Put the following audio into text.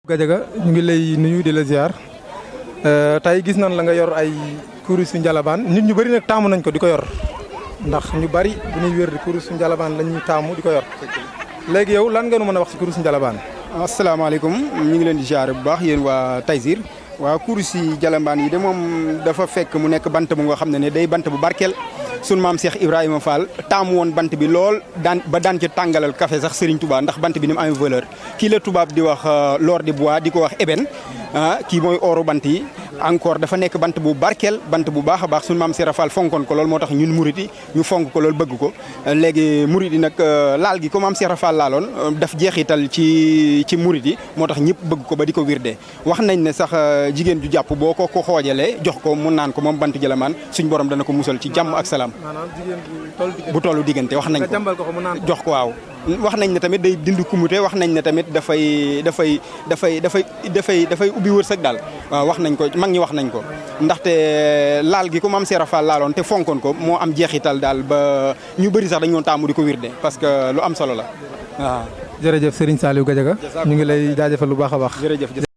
Gadiaga ñu ngi lay nuyu di la ziar tey gis nañ la nga yor ay kurusu njalabaan nit ñu bëri nag taamu nañ ko di ko yor ndax ñu bari bu ñuy wér di kurusu njalabaan la ñuy taamu di ko yor léegi yow lan nga nu mën a wax ci kurusu njalabaan. asalaamaaleykum ñu ngi leen di ziar bu baax yéen waa Taysir waa kurusi njalabaan yi de moom dafa fekk mu nekk bant bu nga xam ne day bant bu barkeel. sun maam Cheikh Ibrahima Fall taamu woon bant bi lool daan ci tàngalal café sax Serigne Touba ndax bant bi ni mu amee valeur kii la tubaab di wax l'or de bois di ko wax ébène kii mooy ooru bant yi encore dafa nekk bant bu barkeel bant bu baax a baax sun maam Cheikh Fall fonkoon ko lool moo tax ñun murit yi ñu fonk ko lool bëgg ko léegi murit yi nag laal gi ko maam Cheikh Fall laaloon daf jeexital ci murit yi moo tax ñëpp bëgg ko ba di ko wirdee wax nañ ne sax jigéen ju jàpp boo ko xoojalee jox ko mun naan ko moom bant jëlamaan suñ borom dana ko musal ci jàmm ak salaam bu tollu diggante wax nañ ko jox ko waaw wax nañ ne tamit day dindi kumute wax nañ ne tamit dafay ubbi wërsëg daal waaw wax nañ ko mag ñi wax nañ ko ndaxte laal gi ko maam Seera Fall laaloon te fonkoon ko moo am jeexital daal ba ñu bëri sax dañu taamu di ko wirde parce que lu am solo la waaw. jërëjëf Serigne Saliou Gadiaga ñu ngi lay jaajëfal lu baax a baax. jërëjëf.